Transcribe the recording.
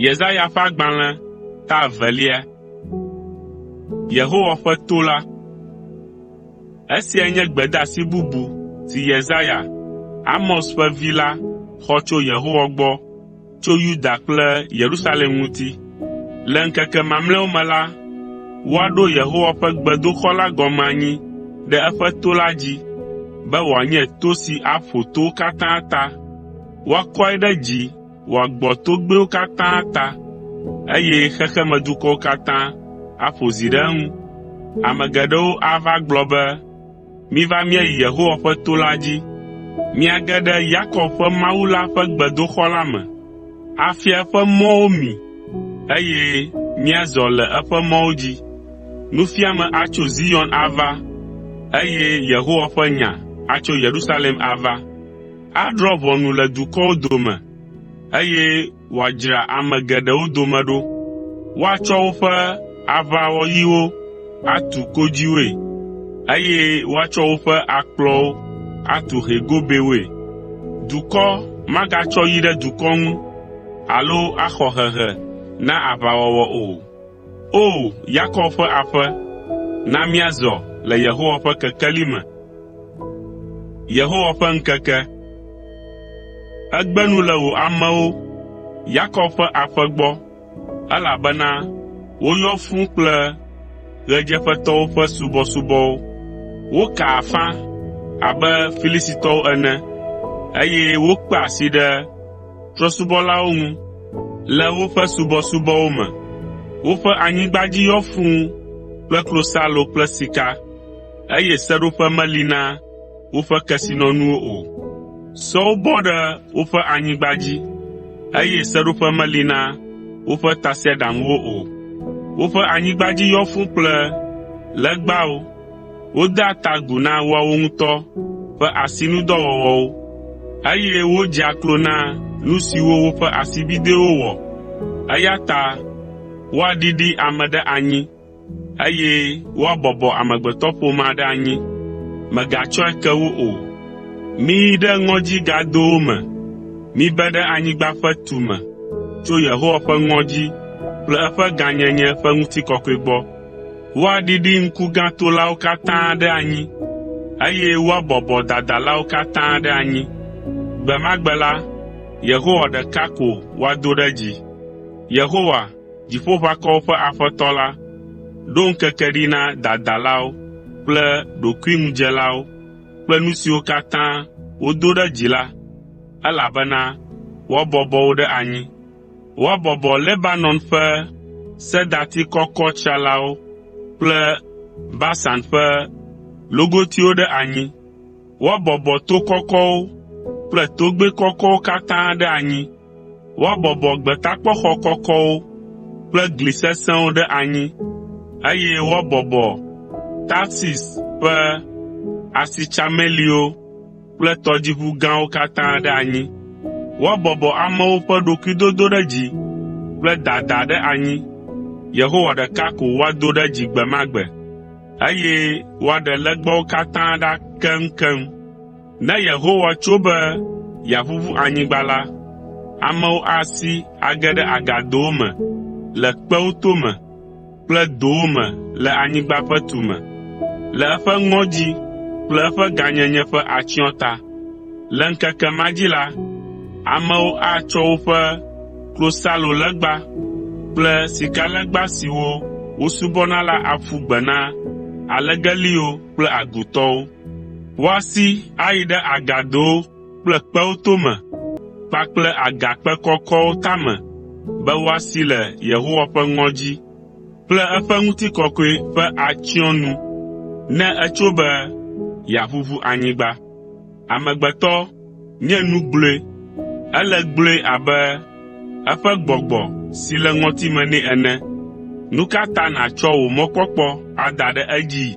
Yesaya ƒe agbalẽ ta evelia. Yehowa ƒe to la. Esiae nye gbedeasi bubu si Yesaya, Amoz ƒe vi la xɔ tso Yehowa gbɔ tso Yuda kple Yerusalem ŋuti. Le ŋkeke mamlɛawo me la, woaɖo Yehowa ƒe gbedoxɔ la gɔme anyi ɖe eƒe to la dzi, be wòanye to si aƒo towo katã ta. Woakɔe ɖe dzi wòagbɔ togbɛwo katã ta, eye xexemedukɔwo katã aƒo zi ɖe eŋu. Ame geɖewo ava agblɔ be, “Miva míayi Yehowa ƒe to la dzi. Míage ɖe Yakob ƒe Mawu la ƒe gbedoxɔ la me. Afia eƒe mɔwo mí, eye míazɔ le eƒe mɔwo dzi.” Nufiame atso Zion ava, eye Yehowa ƒe nya atso Yerusalem ava. Adrɔ̃ ʋɔnu le dukɔwo dome, eye wòadzra ame geɖewo dome ɖo. Woatsɔ woƒe aʋawɔyiwo atu kodzoewoe, eye woatsɔ woƒe akplɔwo atu hɛ̃ gobɛwoe. Dukɔ magatsɔ yi ɖe dukɔ ŋu alo axɔ hehe na aʋawɔwɔ o. O! Yakob ƒe aƒe, na míazɔ le Yehowa ƒe kekeli me. Yehowa ƒe ŋkeke. Ègbe nu le wò amewo, Yakob ƒe aƒe gbɔ, elabena woyɔ fũu kple ɣedzeƒetɔwo ƒe subɔsubɔwo. Wokaa afa abe Filistitɔwo ene, eye wokpea asi ɖe trɔ̃subɔlawo ŋu le woƒe subɔsubɔwo me. Woƒe anyigba dzi yɔ fũu kple klosalo kple sika, eye seɖoƒe meli na woƒe kesinɔnuwo o. Sɔwo bɔ ɖe woƒe anyigba dzi, eye seɖoƒe meli na woƒe tasiaɖamwo o. Woƒe anyigba dzi yɔ fũu kple legbawo. Wodea ta agu na woawo ŋutɔ ƒe asinudɔwɔwɔwo, eye wodzea klo na nu siwo woƒe asibidɛwo wɔ, eya ta woaɖiɖi ame ɖe anyi, eye woabɔbɔ amegbetɔƒomea ɖe anyi. Mègatsɔe ke wo o. Miyi ɖe ŋɔdzigadowo me, mibe ɖe anyigba ƒe tume tso Yehowa ƒe ŋɔdzi kple eƒe gãnyenye ƒe ŋutikɔkɔe gbɔ. Woaɖiɖi ŋkugãtolawo katã ɖe anyi, eye woabɔbɔ dadalawo katã ɖe anyi. Gbe ma gbe la, Yehowa ɖeka ko woado ɖe dzi. Yehowa, Dziƒoʋakɔwo ƒe Aƒetɔ la, ɖo ŋkeke ɖi na dadalawo kple ɖokuiŋudzelawo kple nu siwo katã wodo ɖe dzi la, elabena woabɔbɔ wo ɖe anyi. Woabɔbɔ Lebanon ƒe sedati kɔkɔ tsralawo kple Basan ƒe logotiwo ɖe anyi. Woabɔbɔ to kɔkɔwo kple togbɛ kɔkɔwo katã ɖe anyi. Woabɔbɔ gbetakpɔxɔ kɔkɔwo kple gli sesẽwo ɖe anyi, eye woabɔbɔ Tarsis ƒe asitsameliwo kple tɔdziʋu gãwo katã ɖe anyi. Woabɔbɔ amewo ƒe ɖokuidodoɖedzi kple dada ɖe anyi. Yehowa ɖeka ko woado ɖe dzi gbe ma gbe, eye woaɖe legbawo katã ɖa keŋkeŋ. Ne Yehowa tso be yeaʋuʋu anyigba la, amewo asi age ɖe agadowo me le kpewo tome kple dowo me le anyigba ƒe tume, le eƒe ŋɔdzi kple eƒe gãnyenye ƒe atsyɔ̃ ta. Le ŋkeke ma dzi la, amewo atsɔ woƒe klosalolegba kple sikalegba siwo wosubɔna la aƒu gbe na alegeliwo kple agutɔwo. Woasi ayi ɖe agadowo kple kpewo tome kpakple agakpe kɔkɔwo tame be woasi le Yehowa ƒe ŋɔdzi kple eƒe ŋutikɔkɔe ƒe atsyɔ̃ nu ne etso be yeaʋuʋu anyigba. Amegbetɔ nye nu gblɔe, ele gblɔe abe eƒe gbɔgbɔ si le ŋɔtime nɛ ene. Nu ka ta nàtsɔ wò mɔkpɔkpɔ ada ɖe edzii?